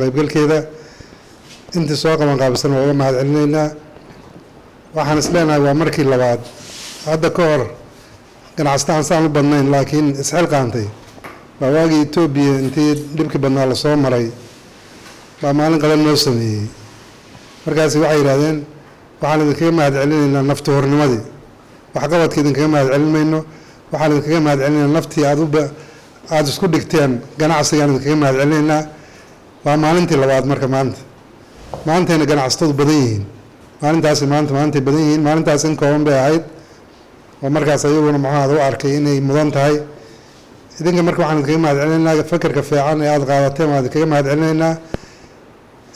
qaybgalkeeda. Intii soo qaban qaabisan waa uga mahad celinaynaa. Waxaan is leenahay waa markii labaad. Hadda ka hor ganacsataan saan u badnayn, laakiin isxilqaantay baa waagii Etoobiya intii dhibkii badnaa lasoo maray baa maalin qadan noo sameeyey. Markaasi waxay yidhahdeen, waxaan idinkaga mahad celinaynaa nafti hornimadii, waxqabadka idinkaga mahad celin mayno, waxaan idinkaga mahad celinaynaa naftii aad uba aada isku dhigteen ganacsigaan idinkaga mahad celinaynaa. Waa maalintii labaad. Marka maanta maantayna ganacsatadu badan yihiin, maalintaasi maanta maantay badan yihiin. Maalintaas in kooban bay ahayd oo markaas ayaguna muxuu u arkay inay mudan tahay. Idinka marka waxaan idinkaga mahad celinaynaa fakerka fiican ee aada qaadateen, waan idinkaga mahad celinaynaa.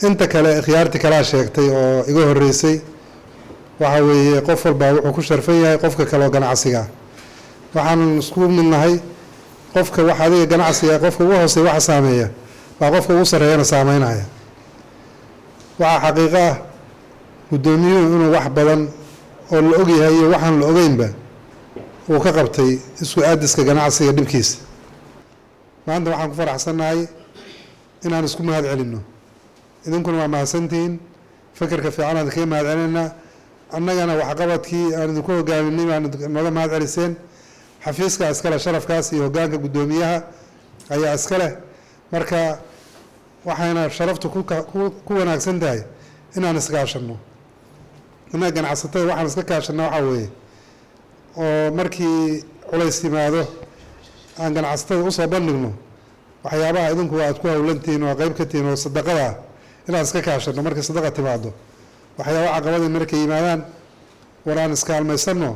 Inta kale khiyaartii kalaa sheegtay oo iga horreysay. Waxa weeye, qof walbaa wuxuu ku sharfan yahay qofka kale oo ganacsiga. Waxaan isku midnahay qofka wax adiga ganacsiga, qofka ugu hooseeya waxa saameeya baa qofka ugu sarreeyana saameynaya. Waxaa xaqiiqo ah guddoomiyuhu inuu wax badan oo la ogyahay iyo waxaan la ogeynba uu ka qabtay isku aadiska ganacsiga dhibkiisa. Maanta waxaan ku faraxsannahay inaan isku mahad celinno. Idinkuna waa mahadsantihiin, fekerka fiican aan idinkaga mahad celinaynaa. Annagana waxqabadkii aan idinku hogaaminay baan nooga mahad celiseen. Xafiiska iskale sharafkaas iyo hoggaanka guddoomiyaha ayaa iska leh. Marka waxayna sharaftu ku wanaagsan tahay inaan iskaashanno. Annaga ganacsatada waxaan iska kaashanna waxaa weeye oo markii culays yimaado aan ganacsatada usoo bandhigno waxyaabaha idinku aad ku hawlantihiin oo qayb ka tihiin oo sadaqada ah, inaan iska kaashanno. Markay sadaqa timaado, waxyaaba caqabadii markay yimaadaan, war aan iskaalmaysanno,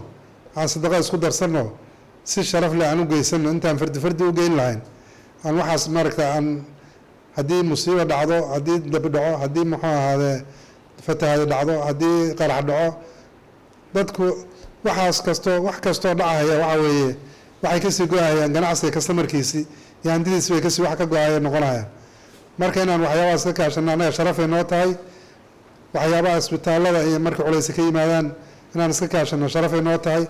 aan sadaqa isku darsanno, si sharaf leh aan u geysano intaan fardi fardi u geyn lahayn. Aan waxaas maaragta aan haddii musiibo dhacdo, haddii dab dhaco, haddii muxuu ahaadee fatahaado dhacdo, haddii qarax dhaco, dadku waxaas kastoo wax kastoo dhacaya waxa weeye waxay kasii go-ahayaan ganacsiga, customerkiisii iyo hantidiisi bay kasii wax ka go-ahaya noqonayaan. Marka inaan waxyaabahaas ka kaashano annaga sharafay noo tahay. Waxyaabaha isbitaalada iyo marka culaysa ka yimaadaan inaan iska kaashano sharafay noo tahay.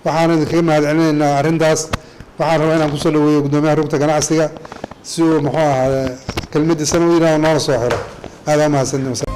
Waxaan idinkaga mahad celinaynaa arrintaas. Waxaan rabaa inaan kusoo dhaweeyo guddoomiyaha rugta ganacsiga si uu muxuu ahaade kelmadiisana u yidhahdo, noona soo xiro. Aada umahadsantiin.